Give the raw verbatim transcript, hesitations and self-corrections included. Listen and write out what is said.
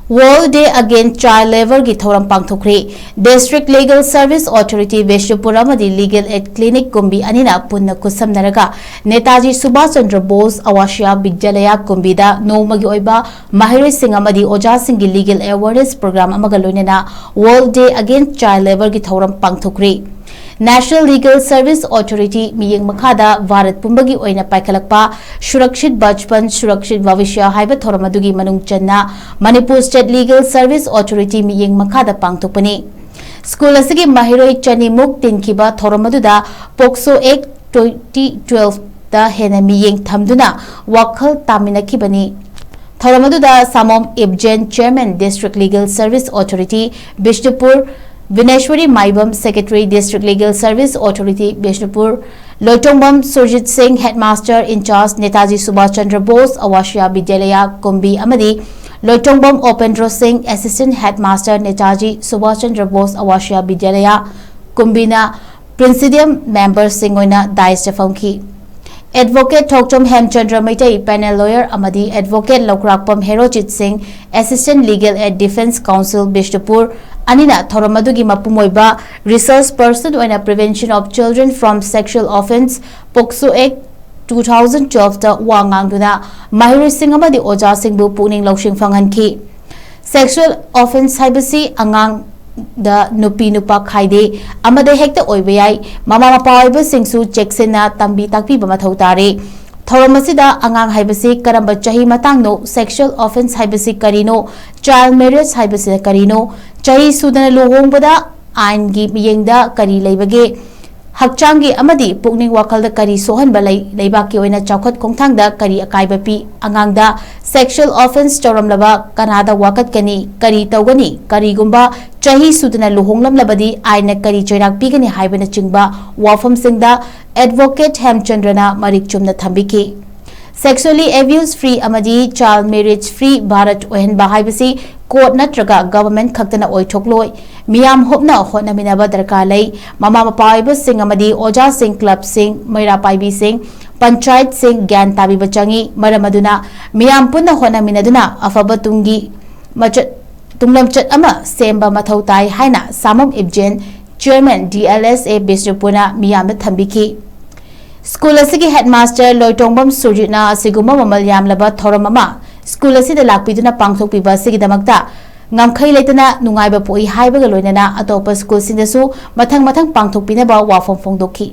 World Day Against Child Labourꯒꯤ ꯊꯧꯔꯝ ꯄꯥꯡꯊꯣꯛꯈ꯭ꯔꯦ꯫ District Legal Service Authority Bishnupur ꯑꯃꯗꯤ Legal Aid Clinic ꯀꯨꯝꯕꯤ ꯑꯅꯤꯅ ꯄꯨꯟꯅ ꯈꯨꯠꯁꯝꯅꯔꯒ ꯅꯦꯇꯥꯖꯤ ꯁꯨꯚꯥꯁ ꯆꯟꯗ꯭ꯔ ꯕꯣꯁ ꯑꯋꯥꯁꯤꯌꯥ ꯕꯤꯗ꯭ꯌꯥꯂꯌꯥ ꯀꯨꯝꯕꯤꯗ ꯅꯣꯡꯃꯒꯤ ꯑꯣꯏꯕ ꯃꯍꯩꯔꯣꯏꯁꯤꯡ ꯑꯃꯗꯤ ꯑꯣꯖꯥꯁꯤꯡꯒꯤ Legal Awareness Program ꯑꯃꯒ ꯂꯣꯏꯅꯅ World Day Against Child Labourꯒꯤ ꯊꯧꯔꯝ ꯄꯥꯡꯊꯣꯛꯈ꯭ꯔꯦ꯫ National Legal Service Authority ꯃꯤꯠꯌꯦꯡ ꯃꯈꯥꯗ ꯚꯥꯔꯠ ꯄꯨꯝꯕꯒꯤ ꯑꯣꯏꯅ ꯄꯥꯏꯈꯠꯂꯛꯄ ꯁꯨꯔꯛꯁꯤꯠ ꯕꯆꯄꯟ ꯁꯨꯔꯛꯁꯤꯠ ꯚꯕꯤꯁ꯭ꯌ ꯍꯥꯏꯕ ꯊꯧꯔꯝ ꯑꯗꯨꯒꯤ ꯃꯅꯨꯡ ꯆꯟꯅ Manipur State Legal Service Authority ꯃꯤꯠꯌꯦꯡ ꯃꯈꯥꯗ ꯄꯥꯡꯊꯣꯛꯄꯅꯤ꯫ ꯁ꯭ꯀꯨꯜ ꯑꯁꯤꯒꯤ ꯃꯍꯩꯔꯣꯏ ꯆꯅꯤꯃꯨꯛ ꯇꯤꯟꯈꯤꯕ ꯊꯧꯔꯝ ꯑꯗꯨꯗ ꯄꯣꯛꯁꯣ ꯑꯦꯛ ꯇ꯭ꯋꯦꯟꯇꯤ ꯇ꯭ꯋꯦꯜꯐꯇ ꯍꯦꯟꯅ ꯃꯤꯠꯌꯦꯡ ꯊꯝꯗꯨꯅ ꯋꯥꯈꯜ ꯇꯥꯃꯤꯟꯅꯈꯤꯕꯅꯤ꯫ ꯊꯧꯔꯝ ꯑꯗꯨꯗ ꯁꯥꯃꯣꯝ ꯏꯕꯖꯦꯟ, Chairman, District Legal Service Authority, Bishnupur, ꯚꯤꯅꯦꯁ꯭ꯋꯔꯤ ꯃꯥꯏꯕꯝ, Secretary, District Legal Service Authority, Bishnupur, ꯂꯣꯏꯇꯣꯡꯕꯝ ꯁꯨꯔꯖꯤꯠ ꯁꯤꯡ, Headmaster in charge, Netaji Subhash Chandra Bose ꯑꯋꯥꯁꯤꯌꯥ ꯕꯤꯗ꯭ꯌꯥꯂꯌꯥ ꯀꯨꯝꯕꯤ ꯑꯃꯗꯤ ꯂꯣꯏꯇꯣꯡꯕꯝ ꯑꯣꯄꯦꯟꯗ꯭ꯔꯣ ꯁꯤꯡ, Assistant Headmaster, Netaji Subhash Chandra Bose ꯑꯋꯥꯁꯤꯌꯥ ꯕꯤꯗ꯭ꯌꯥꯂꯌꯥ ꯀꯨꯝꯕꯤꯅ Presidium member ꯁꯤꯡ ꯑꯣꯏꯅ dais ꯇ ꯐꯝꯈꯤ꯫ Advocate ꯊꯣꯛꯆꯣꯝ ꯍꯦꯝꯆꯟꯗ꯭ꯔ ꯃꯩꯇꯩ, Panel Lawyer, ꯑꯃꯗꯤ Advocate ꯂꯧꯈ꯭ꯔꯥꯛꯄꯝ ꯍꯦꯔꯣꯖꯤꯠ ꯁꯤꯡ, Assistant Legal Aid, Defence Counsel, Bishnupur, ꯑꯅꯤꯅ ꯊꯧꯔꯝ ꯑꯗꯨꯒꯤ ꯃꯄꯨꯝ ꯑꯣꯏꯕ Resource Person ꯑꯣꯏꯅ Prevention of Children from Sexual Offence, POCSO Act two thousand twelve ꯇ ꯋꯥ ꯉꯥꯡꯗꯨꯅ ꯃꯍꯩꯔꯣꯏꯁꯤꯡ ꯑꯃꯗꯤ ꯑꯣꯖꯥꯁꯤꯡꯕꯨ ꯄꯨꯛꯅꯤꯡ ꯂꯧꯁꯤꯡ ꯐꯪꯍꯟꯈꯤ꯫ Sexual offence ꯍꯥꯏꯕꯁꯤ ꯑꯉꯥꯡꯗ ꯅꯨꯄꯤ ꯅꯨꯄꯥ ꯈꯥꯏꯗꯦ, ꯑꯃꯗ ꯍꯦꯛꯇ ꯑꯣꯏꯕ ꯌꯥꯏ꯫ ꯃꯃꯥ ꯃꯄꯥ ꯑꯣꯏꯕꯁꯤꯡꯁꯨ ꯆꯦꯛꯁꯤꯟꯅ ꯇꯝꯕꯤ ꯇꯥꯛꯄꯤꯕ ꯃꯊꯧ ꯇꯥꯔꯦ꯫ ꯊꯧꯔꯝ ꯑꯁꯤꯗ ꯑꯉꯥꯡ ꯍꯥꯏꯕꯁꯤ ꯀꯔꯝꯕ ꯆꯍꯤ ꯃꯇꯥꯡꯅꯣ, sexual offence ꯍꯥꯏꯕꯁꯤ ꯀꯔꯤꯅꯣ, child marriage ꯍꯥꯏꯕꯁꯤꯅ ꯀꯔꯤꯅꯣ, ꯆꯍꯤ ꯁꯨꯗꯅ ꯂꯨꯍꯣꯡꯕꯗ ꯑꯥꯏꯟꯒꯤ ꯃꯤꯠꯌꯦꯡꯗ ꯀꯔꯤ ꯂꯩꯕꯒꯦ, ꯍꯛꯆꯥꯡꯒꯤ ꯑꯃꯗꯤ ꯄꯨꯛꯅꯤꯡ ꯋꯥꯈꯜꯗ ꯀꯔꯤ ꯁꯣꯛꯍꯟꯕ ꯂꯩ, ꯂꯩꯕꯥꯛꯀꯤ ꯑꯣꯏꯅ ꯆꯥꯎꯈꯠ ꯈꯣꯡꯊꯥꯡꯗ ꯀꯔꯤ ꯑꯀꯥꯏꯕ ꯄꯤ, ꯑꯉꯥꯡꯗ sexual offence ꯇꯧꯔꯝꯂꯕ ꯀꯅꯥꯗ ꯋꯥꯀꯠꯀꯅꯤ, ꯀꯔꯤ ꯇꯧꯒꯅꯤ, ꯀꯔꯤꯒꯨꯝꯕ ꯆꯍꯤ ꯁꯨꯗꯅ ꯂꯨꯍꯣꯡꯂꯝꯂꯕꯗꯤ ꯑꯥꯏꯟꯅ ꯀꯔꯤ ꯆꯩꯔꯥꯛ ꯄꯤꯒꯅꯤ ꯍꯥꯏꯕꯅꯆꯤꯡꯕ ꯋꯥꯐꯝꯁꯤꯡꯗ Advocate ꯍꯦꯝꯆꯟꯗ꯭ꯔꯅ ꯃꯔꯤꯛ ꯆꯨꯝꯅ ꯊꯝꯕꯤꯈꯤ꯫ Sexually abuse free ꯑꯃꯗꯤ child marriage free ꯚꯥꯔꯠ ꯑꯣꯏꯍꯟꯕ ꯍꯥꯏꯕꯁꯤ court ꯅꯠꯇ꯭ꯔꯒ government ꯈꯛꯇꯅ ꯑꯣꯏꯊꯣꯛꯂꯣꯏ꯫ ꯃꯤꯌꯥꯝ ꯍꯨꯞꯅ ꯍꯣꯠꯅꯃꯤꯟꯅꯕ ꯗꯔꯀꯥꯔ ꯂꯩ꯫ ꯃꯃꯥ ꯃꯄꯥ ꯑꯣꯏꯕꯁꯤꯡ ꯑꯃꯗꯤ ꯑꯣꯖꯥꯁꯤꯡ, club ꯁꯤꯡ, ꯃꯩꯔꯥ ꯄꯥꯏꯕꯤꯁꯤꯡ, ꯄꯟꯆꯥꯌꯠꯁꯤꯡ ꯒ꯭ꯌꯥꯟ ꯇꯥꯕꯤꯕ ꯆꯪꯏ꯫ ꯃꯔꯝ ꯑꯗꯨꯅ ꯃꯤꯌꯥꯝ ꯄꯨꯟꯅ ꯍꯣꯠꯅꯃꯤꯟꯅꯗꯨꯅ ꯑꯐꯕ ꯇꯨꯡꯒꯤ ꯃꯆꯠ ꯇꯨꯡꯂꯝꯆꯠ ꯑꯃ ꯁꯦꯝꯕ ꯃꯊꯧ ꯇꯥꯏ ꯍꯥꯏꯅ ꯁꯥꯃꯝ ꯏꯕꯖꯦꯟ, ꯆꯤꯌꯔꯃꯦꯟ, ꯗꯤ ꯑꯦꯜ ꯑꯦꯁ ꯑꯦ ꯕꯤꯁꯅꯨꯄꯨꯔꯅ ꯃꯤꯌꯥꯝꯗ ꯊꯝꯕꯤꯈꯤ꯫ ꯁ꯭ꯀꯨꯜ ꯑꯁꯤꯒꯤ ꯍꯦꯗꯃꯥꯁꯇꯔ ꯂꯣꯏꯇꯣꯡꯕꯝ ꯁꯨꯔꯖꯤꯠꯅ ꯑꯁꯤꯒꯨꯝꯕ ꯃꯃꯜ ꯌꯥꯝꯂꯕ ꯊꯧꯔꯝ ꯑꯃ ꯁ꯭ꯀꯨꯜ ꯑꯁꯤꯗ ꯂꯥꯛꯄꯤꯗꯨꯅ ꯄꯥꯡꯊꯣꯛꯄꯤꯕ ꯑꯁꯤꯒꯤꯗꯃꯛꯇ ꯉꯝꯈꯩ ꯂꯩꯇꯅ ꯅꯨꯡꯉꯥꯏꯕ ꯄꯣꯛꯏ ꯍꯥꯏꯕꯒ ꯂꯣꯏꯅꯅ ꯑꯇꯣꯞꯄ ꯁ꯭ꯀꯨꯜꯁꯤꯡꯗꯁꯨ ꯃꯊꯪ ꯃꯊꯪ ꯄꯥꯡꯊꯣꯛꯄꯤꯅꯕ ꯋꯥꯐꯝ ꯐꯣꯡꯗꯣꯛꯈꯤ꯫